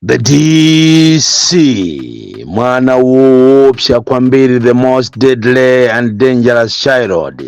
The DC, mwana woopsa kwambiri, the most deadly and dangerous child.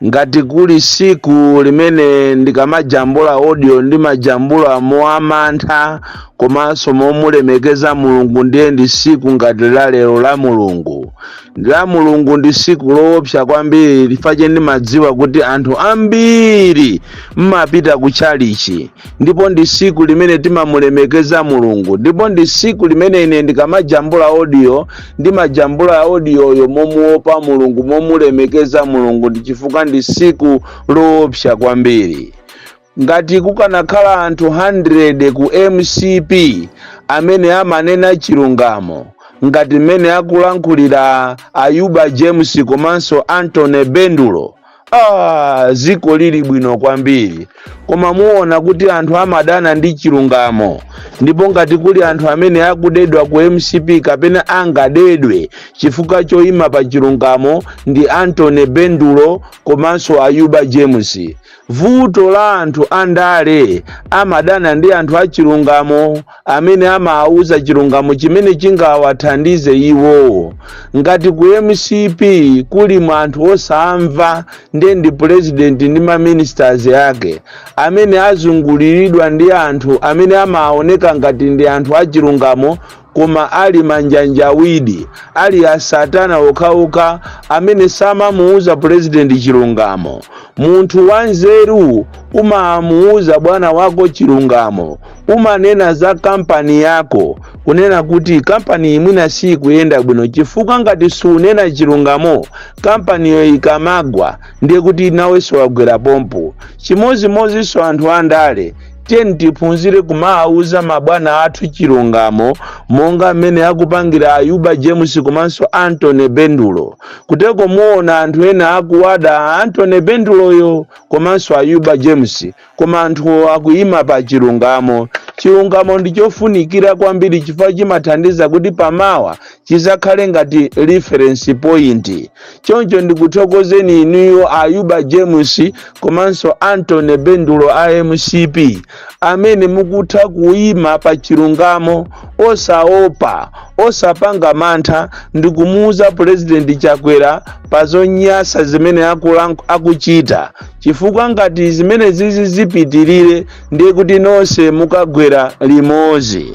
Ngati kuli siku limene ndikamajambula audio ndimajambula moamantha komanso momulemekeza Mulungu, ndiye ndi siku ngati la lero la Mulungu. La Mulungu ndi siku loopsa kwambiri, lifache ndimadziwa kuti anthu ambiri mmapita ku tchalichi, ndipo ndi siku limene timamulemekeza Mulungu, ndipo ndi siku limene ine ndikamajambula audio ndimajambula audioyo momuopa Mulungu, momulemekeza Mulungu, ndi chifukwa ndi siku loopsa kwambiri. Ngati kukanakhala anthu 100 ku MCP amene amanena chilungamo ngati mmene akulankhulira Ayuba James komanso Antony Bendulo, ziko lili bwino kwambiri. Koma muona kuti anthu amadana ndi chilungamo, ndipo ngati kuli anthu amene akudedwa ku MCP kapena angadedwe chifukwa choyima pa chilungamo, ndi Antony Bendulo komanso Ayuba James. Vuto la anthu andale, amadana ndi anthu achilungamo amene amawuza chilungamo chimene chingawathandize iwowo. Ngati ku MCP kuli anthu osamva, ndiye ndi president ndi maministers ake amene azunguliridwa ndi anthu amene amaoneka ngati ndi anthu achilungamo, koma ali manjanjawidi, ali asatana okhaokha amene samamuuza president chilungamo. Munthu wanzeru umamuuza bwana wako chilungamo, umanena za kampani yako, kunena kuti kampani imwina sikuyenda bwino, chifukwa ngati sunena chilungamo, kampaniyo ikamagwa ndiye kuti nawenso wagwera pompo. Chimozimozinso anthu andale, tiyeni tiphunzire kumawuza mabwana athu chilungamo monga mmene akupangira Ayuba James komanso Antony Bendulo. Kuteko muona anthu ena akuwada Antony Benduloyo komanso Ayuba James, koma anthu akuyima pa chilungamo. Chilungamo ndi chofunikira kwambiri chifukwa chimathandiza kuti pamawa chizakhale ngati reference point. Choncho ndikuthokozeni inuyo Ayuba James komanso Antony Bendulo a MCP amene mukutha kuyima pa chilungamo osaopa, osapanga mantha, ndikumuuza President Chakwera pa zonyasa zimene akuchita, chifukwa ngati zimene zizi zipitirire, ndiye kuti nonse mukagwera limodzi.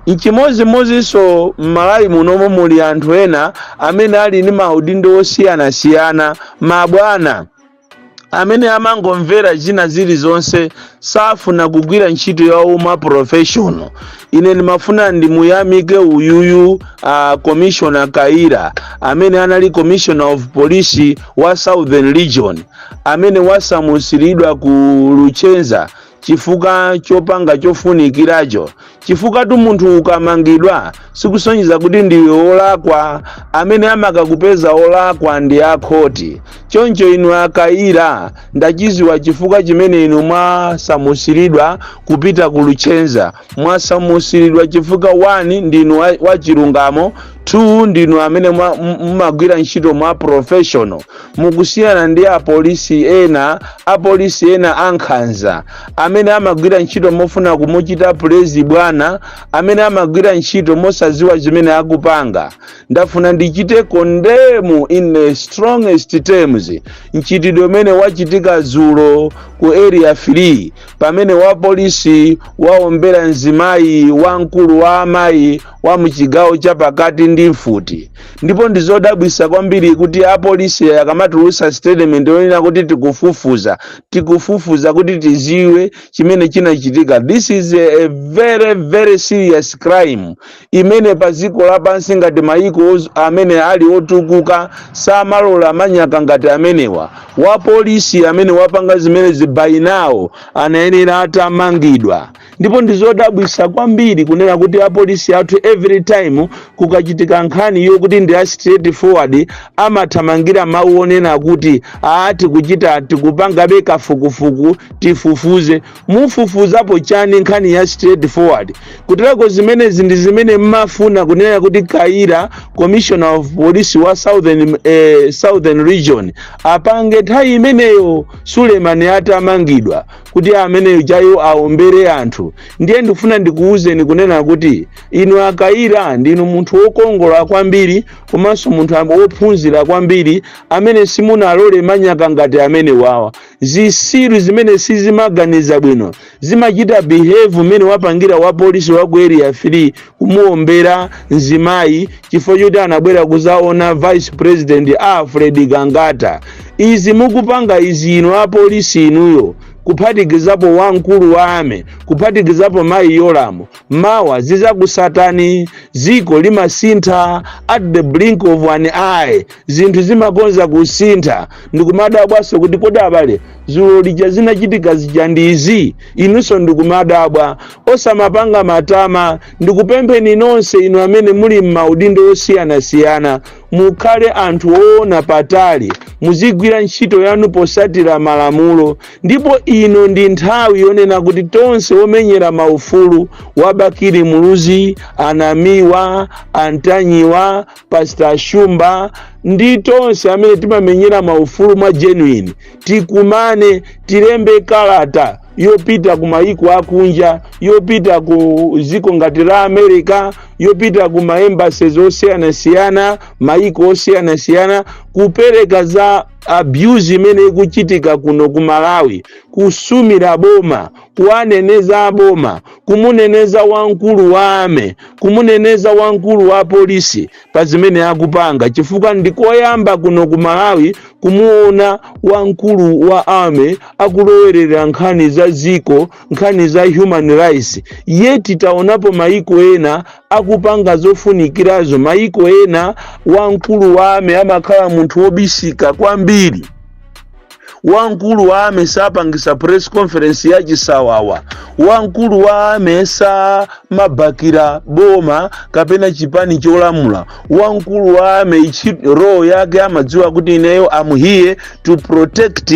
Nchimozimozinso m'Malawi munomo muli anthu ena amene ali ndi maudindo osiyanasiyana, mabwana amene amangomvera zina zilizonse, safuna kugwira ntchito yawo mwa professional. Ine ndimafuna ndimuyamike uyuyu, Commissioner Kaira, amene anali commissioner of police wa Southern Region, amene wasamusiridwa ku Luchenza chifukwa chopanga chofunikiracho, chifukwa tu munthu ukamangidwa sikusonyeza kuti ndiwe wolakwa. Amene amakakupeza wolakwa ndi akhoti. Choncho inu Akaira, ndachiziwa chifukwa chimene inu mwasamusiridwa kupita ku Luchenza. Mwasamusiridwa chifukwa 1, ndinu wachilungamo, 2, ndinu amene mumagwira ntchito mwa professional, mukusiyana ndi apolisi ena, apolisi ena ankhanza amene amagwira ntchito mofuna kumuchita please bwana, amene amagwira ntchito mosaziwa zimene akupanga. Ndafuna ndichite condemn in the strongest terms mchitidwe umene wachitika dzulo ku Area 3, pamene wa polisi waombera mzimayi wamkulu wa amayi wa muchigawo chapakati ndi mfuti. Ndipo ndizodabwisa kwambiri kuti apolisi akamatulusa statement yonena kuti tikufufuza, tikufufuza kuti tiziwe chimene chinachitika. This is a very very serious crime imene pa dziko lapansi, ngati mayiko amene ali otukuka, samalola manyaka ngati amenewa. Wa polisi amene wapanga zimenezi by now anayenera atamangidwa. Ndipo ndizodabwisa kwambiri kunena kuti apolisi athu every time kukachitika nkhani yokuti ndi a straight forward, amathamangira mawu onena kuti aa, tikuchita, tikupangabe kafukufuku, tifufuze. Mufufuzapo chani nkhani ya straight forward? Kutereko zimenezi ndi zimene mmafuna kunena kuti Kaira, commissioner of police wa Southern Region, apange nthawi imeneyo Sulemani. atamangidwa kuti ameneyo chayo aombere anthu. Ndiye ndikufuna ndikuwuzeni kunena kuti inu akayira, ndinu munthu wokongola kwambiri komanso munthu wophunzira kwambiri amene simunalole manyaka ngati amene wawa. Zisiru zimene sizimaganiza bwino zimachita behave mmene wapangira wa polisi wa ku Area 3, kumuombera mzimayi chifukwa choti anabwera kuzaona Vice President Alfred Gangata. Izi mukupanga izi inu apolisi inuyo, kuphatikizapo wamkulu wa army, kuphatikizapo mayi Yolamu, mawa zizakusatani. Ziko limasintha at the blink of an eye, zinthu zimakonza kusintha. Ndikumadabwaso kuti kodi abale, zulo lija zinachitika zija ndizi? Inunso ndikumadabwa. Osamapanga matama. Ndikupempheni nonse inu amene muli m'maudindo osiyanasiyana, mukhale anthu oona patali, muzigwira ntchito yanu posatira malamulo. Ndipo ino ndi nthawi yonena kuti tonse omenyera maufulu wa Bakili Muluzi, Anamiwa, Antanyiwa, Pastor Shumba ndi tonse amene timamenyera maufulu mwa genuine, tikumane, tilembe kalata yopita ku mayiko akunja, yopita ku ziko ngati la America, yopita ku ma embassies osiyanasiyana, mayiko osiyanasiyana, kupereka za abuse imene ikuchitika kuno ku Malawi, kusumira boma, kuwaneneza boma, kumuneneza wamkulu wa army, kumuneneza wamkulu wa polisi pa zimene akupanga, chifukwa ndikoyamba kuno ku Malawi kumuona wamkulu wa army akulowerera nkhani za ziko, nkhani za human rights. Yeti taonapo maiko ena akupanga zofunikirazo. Maiko ena wamkulu wa army amakhala munthu wobisika kwambiri. Wamkulu wa army sapangisa press conference ya chisawawa. Wamkulu wa army samabakira boma kapena chipani cholamula. Wamkulu wa army role yake amadziwa kuti ineyo am here to protect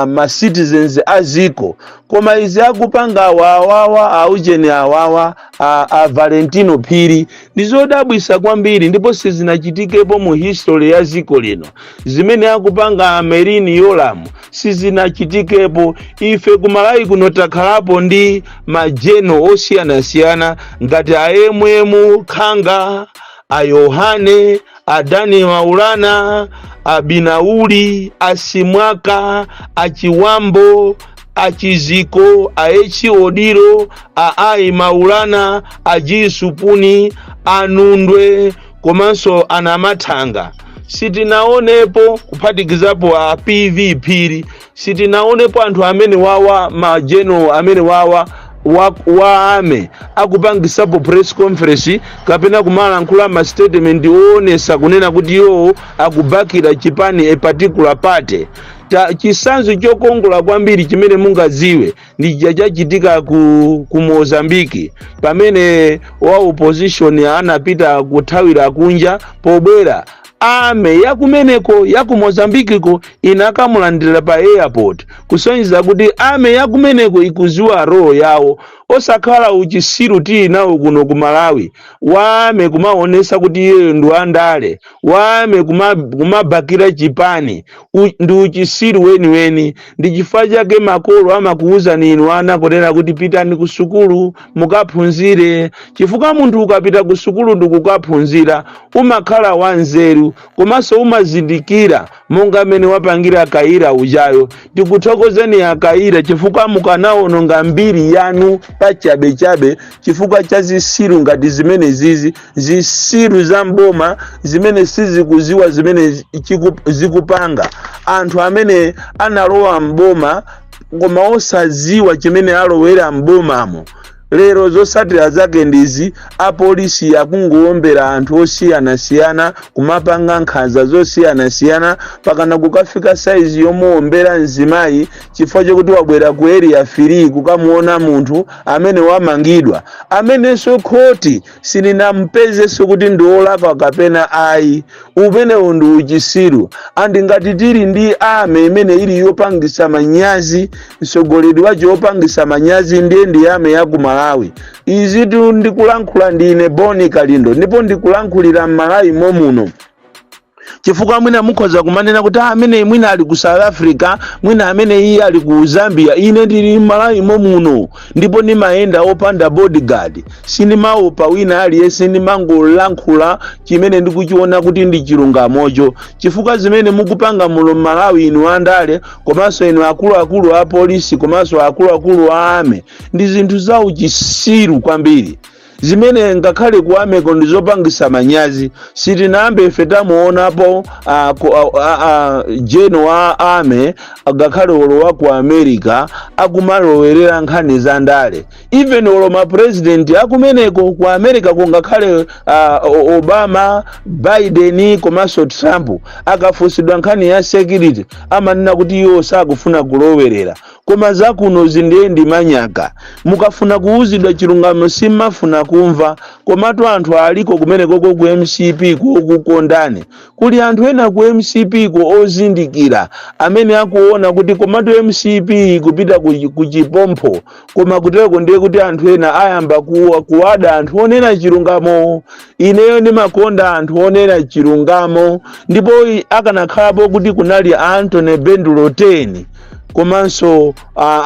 ma citizens a ziko. Koma izi akupanga awawawa, aucheni awawa, a Valentino Phiri, ndi zodabwisa kwambiri ndipo sizinachitikepo mu history ya ziko lino. Zimene akupanga a Merlyne Yolamu sizinachitikepo. Ife kumalawi kuno takhalapo ndi ma general osiyanasiyana ngati a MM Khanga, a Yohane, a Dani Maulana, a Binauli, a Simwaka, a Chiwambo, a Chiziko, a Echi Odiro, a Ai Maulana, a Jisupuni, a Nundwe komanso anamathanga. Sitinaonepo, kuphatikizapo a PV Phiri, sitinaonepo anthu amene wawa, ma general amene wawa wa army akupangisapo press conference kapena kumalankhula ma statement oonesa kunena kuti iwo akubakira chipani, a particular party. Chisanzo chokongola kwambiri chimene mungadziwe ndi chija chachitika ku Mozambiki, pamene wa opposition anapita kuthawira kunja. Pobwera, army yakumeneko, yaku Mozambikiko, inakamulandira pa airport, kusonyeza kuti army yakumeneko ikuziwa role yawo, osakhala uchisiru tili nawo kuno ku Malawi, wa army kumaonesa kuti iyeyo ndi wandale, wa army kumabakira chipani. Ndi uchisiru weniweni. Ndi chifukwa chake makolo amakuwuzani inu ana kunena kuti pitani ku sukulu mukaphunzire, chifukwa munthu ukapita ku sukulu ndi kukaphunzira umakhala wanzeru komanso umazindikira, monga mmene wapangira Kaira ujayo. Ndikuthokozeni Akaira, chifukwa mukanaononga mbiri yanu pachabechabe chifukwa cha zisiru ngati zimene zizi, zisiru za mboma zimene sizikuziwa zimene zikupanga. Anthu amene analowa mboma koma osaziwa chimene alowera mbomamo, lero zotsatira zake ndizi: apolisi akungowombera anthu osiyanasiyana, kumapanga nkhanza zosiyanasiyana, pakana kukafika saizi yomuwombera mzimayi chifukwa chokuti wabwera ku Area 3 kukamuona munthu amene wamangidwa, amenenso khoti silinampezenso kuti ndi wolakwa kapena ayi. Umenewu ndi uchisiru. And ngati tili ndi army imene ili yopangisa manyazi, mtsogoleri wacho wopangisa manyazi, ndiye ndi army ya ku Malawi. Izi tu ndikulankhula ndine Boni Kalindo, ndipo ndikulankhulira m'Malawi momuno. Chifukwa mwina mukhoza kumanena kuti, "Ah, amene mwina ali ku South Africa, mwina amene iye ali ku Zambia." Ine ndili m'Malawi muno ndipo ndimayenda opanda bodyguard. Sindimaopa wina aliyense, ndimangolankhula chimene ndikuchiona kuti ndi chilungamocho, chifukwa zimene mukupanga muno m'Malawi, inu andale komanso inu akuluakulu a polisi komanso akuluakulu a army, ndi zinthu za uchisiru kwambiri zimene ngakhale ku army ko ndizopangisa manyazi. Sitinayambe ife tamuonapo general wa army, ngakhale olo wa ku America, akumalowerera nkhani za ndale. Even olo mapresident akumeneko ku America ko, ngakhale Obama, Biden komanso Trump, akafunsidwa nkhani ya security amanena kuti iwo sakufuna kulowerera. Koma zakuno zindiye ndi manyaka. Mukafuna kuwuzidwa chilungamo simmafuna kumva. Komatu anthu aliko kumenekoko ku MCP kokukondani. Kuli anthu ena ku MCP ko ozindikira amene akuona kuti komatu MCP kupita ku chipompho. Koma kuteko ndiye kuti anthu ena ayamba kuwada anthu onena chilungamo. Ineyo ndimakonda anthu onena chilungamo, ndipo akanakhalapo kuti kunali Anthony Bendulo 10 komanso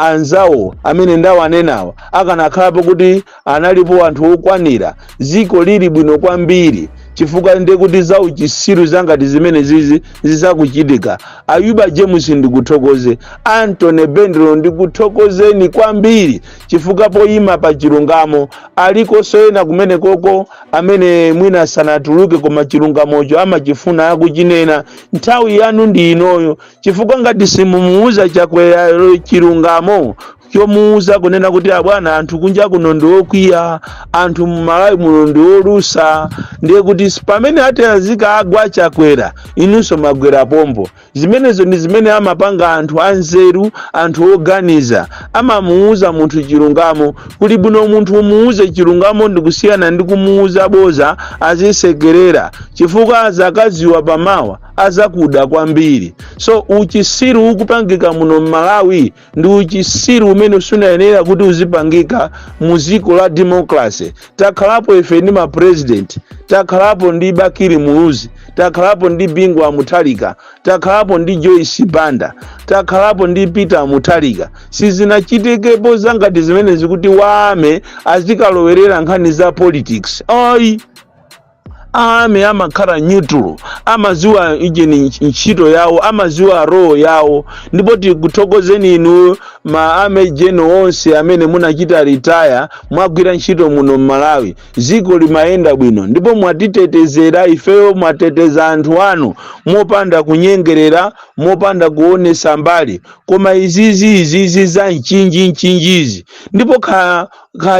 anzawo amene ndawanenawa, akanakhalapo kuti analipo anthu okwanira, ziko lili bwino kwambiri, chifukwa ndiye kuti za uchisiru zangati zimene zizi zizakuchitika. Ayuba James, ndikuthokoze. Anthony Bendulo, ndikuthokozeni kwambiri chifukwa poyima pa chilungamo. Alikonso ena kumene koko amene mwina sanatuluke, koma chilungamocho amachifuna akuchinena. Nthawi yanu ndi inoyo, chifukwa ngati simumuuza Chakwera chilungamo chomuuza kunena kuti, "Abwana, anthu kunja kuno ndi okwiya, anthu mMalawi muno ndi olusa," ndiye kuti pamene ati azika agwa Chakwera, inunso magwera pompo. Zimenezo ndi zimene amapanga anthu anzeru, anthu oganiza, amamuuza munthu chilungamo. Kuli bwino munthu umuuze chilungamo ndikusiyana ndi kumuuza boza azisekerera, chifukwa azakaziwa pamawa azakuda kwambiri. So uchisiru ukupangika muno mMalawi ndi uchisiru umene sunayenera kuti uzipangika mu ziko la democracy. Takhalapo ife ndi mapresident, takhalapo ndi Bakili Muluzi, takhalapo ndi Bingu wa Mutharika, takhalapo ndi Joyce Banda, takhalapo ndi Peter Mutharika. Sizinachitikepo zangati zimene zikuti wa army azikalowerera nkhani za politics, ayi. Army amakhala neutral, amaziwa ijeni ntchito yawo, amaziwa role yawo. Ndipo tikuthokozeni inu ma army general onse amene munachita retire, mwagwira ntchito muno mMalawi, ziko limayenda bwino ndipo mwatitetezera ifeyo, mwateteza anthu anu mopanda kunyengerera, mopanda kuonesa mbali. Koma izizi za mchinji mchinjizi, ndipo kha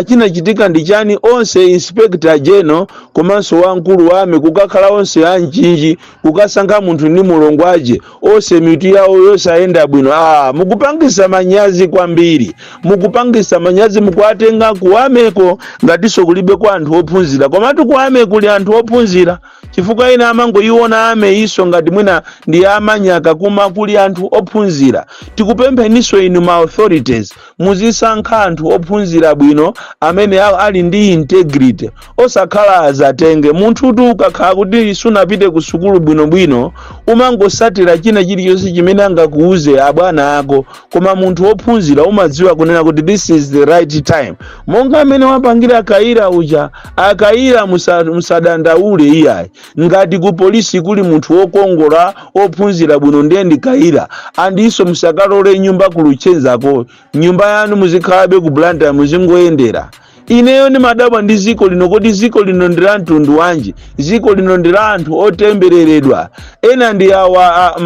chinachitika ndi chani? Onse inspector general komanso wamkulu wa army kukakhala onse a Mchinji, kukasankha munthu ndi mulongo aje, onse mitu yawo yosayenda bwino. Ah, mukupangisa manyazi kwambiri, mukupangisa manyazi. Mukuatenga ku army ko ngatinso kulibe kwa anthu ophunzira. Komatu ku army kuli anthu ophunzira, chifukwa ina amangoiona army iso ngati mwina ndi amanyaka, kuma kuli anthu ophunzira. Tikupempheninso inu ma authorities, muzisankha anthu ophunzira bwino amene ali ndi integrity, osakhala azatenge munthutu. Ukakhala kuti sunapite ku sukulu bwinobwino, umangosatira china chilichonse chimene angakuuze abwana ako. Koma munthu wophunzira umadziwa kunena kuti this is the right time, monga amene wapangira Kaira uja. Akaira, musadandaule iyayi. Ngati ku polisi kuli munthu wokongola ophunzira bwino, ndiye ndi Kaira. Andinso musakalole nyumba kuluchenzako, nyumba yanu muzikhalabe ku Blantyre, muzingoyendera. Ineyo ndimadabwa ndi ziko lino. Kodi ziko lino ndi la mtundu wanji? Ziko lino ndi la anthu otembereredwa. Ena ndi awa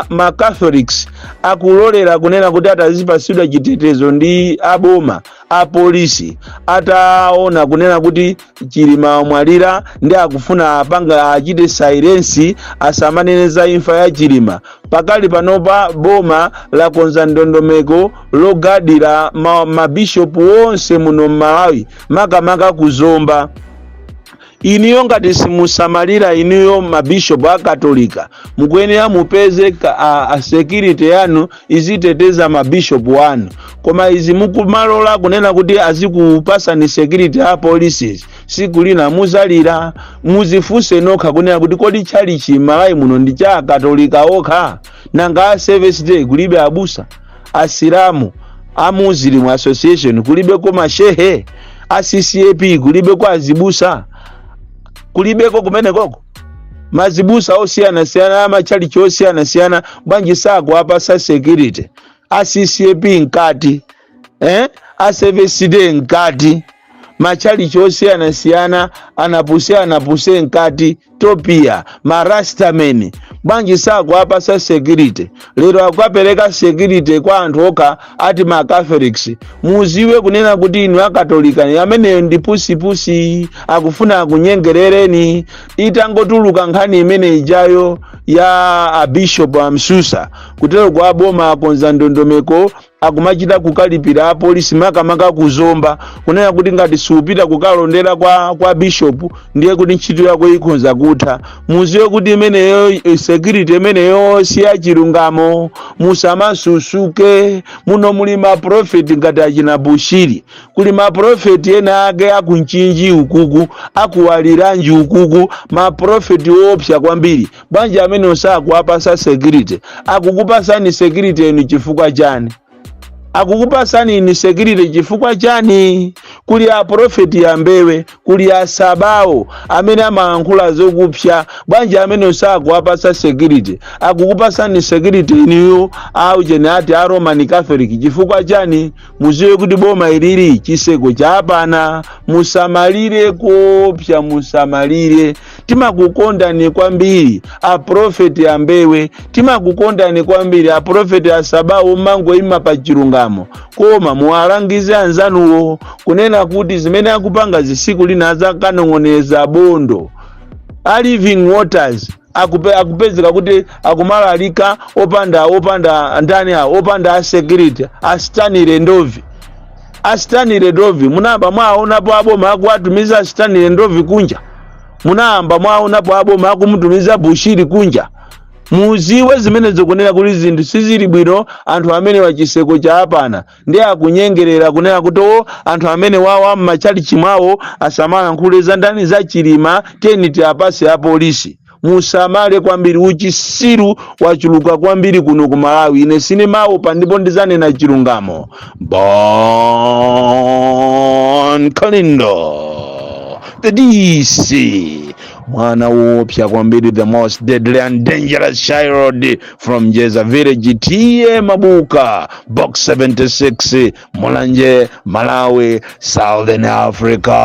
ma Catholics akulolera kunena kuti atazipasidwa chitetezo ndi aboma, apolisi ataona kunena kuti Chilima wamwalira, ndi akufuna apanga achite silence, asamanene za imfa ya Chilima. Pakali panopa boma lakonza ndondomeko logadira mabishopu onse muno mMalawi, makamaka kuzomba. Iniyo ngati simusamalira, iniyo mabishopu Akatolika mukuyenera mupeze a security yanu iziteteza mabishopu anu. Koma izi mukumalola kunena kuti azikupasani security a policies, Siku lina muzalira. Muzifunse nokha kunena kuti kodi tchalichi m'Malawi muno ndi cha Akatolika okha? Nanga a Seventh Day kulibe abusa? Asilamu, a Muslim Association kulibeko mashehe? A CCAP kulibeko azibusa? Kulibeko kumenekoko mazibusa osiyanasiyana, amachalichi osiyanasiyana? Bwanji sakuapasa security? A CCAP nkati, eh? A Seventh Day nkati, machalichi osiyanasiyana, anapuse anapuse nkati, topia marastamen, bwanji sakuapasa security? Lero akuapereka security kwa anthu okha ati ma Catholics. Muziwe kunena kuti inu Akatolika, ameneyo ndi pusipusi, akufuna akunyengerereni. Itangotuluka nkhani imene ijayo ya abishop amsusa kutero kwa boma, akonza ndondomeko, akumachita kukalipira apolisi, makamaka kuzomba, kunena kuti ngati siupita kukalondera kwa bishop, ndiye kuti ntchito yako ikhonza kutha. Muziwe kuti imeneyo security imeneyo si yachilungamo. Musamasusuke. Muno muli maprofeti ngati achina Bushiri, kuli maprofeti ena ake akunchinji ukuku, akuwaliranji ukuku, maprofeti opsa kwambiri. Bwanji amene sakuwapasa security? Akukupasani security enu chifukwa chani? Akukupasani inu security chifukwa chani? Kuli aprofeti ambewe, kuli asabawo amene amayankhula zokupsya. Bwanji amene sakuwapasa security? Akukupasani security inuyo aucheni ati a Roman Catholic chifukwa chani? Muziwe kuti boma ilili chiseko chapana. Musamalire kopsa, musamalire. Timakukondani kwambiri aprofeti ambewe, timakukondani kwambiri aprofeti asabawo, mangoima pa chilungamo. Koma muwalangize anzanuwo kunena kuti zimene akupanga zisiku lina azakanong'oneza bondo. A Living Waters akupezeka kuti akumalalika opanda ndani awo, opanda a security, a Stanley Ndovi. A Stanley Ndovi, munayamba mwaonapo aboma akuatumiza Stanley Ndovi kunja? Munayamba mwaonapo aboma akumutumiza Bushiri kunja? Muziwe zimene zikunena kuti zinthu sizili bwino. Anthu amene wachiseko chaapana ndi akunyengerera kunena kuti o, anthu amene wawa m'machalichi mwawo asamalankhule za ndani, za Chilima, teni tiapase apolisi. Musamale kwambiri, uchisiru wachuluka kwambiri kuno ku Malawi. Ine sinimaopa ndipo ndizanena chilungamo. Bon Kalindo, the DC, mwana wopsa kwambiri, the most deadly and dangerous child from Jeza Village, T/A Mabuka, Box 76, Mulanje, Malawi, Southern Africa.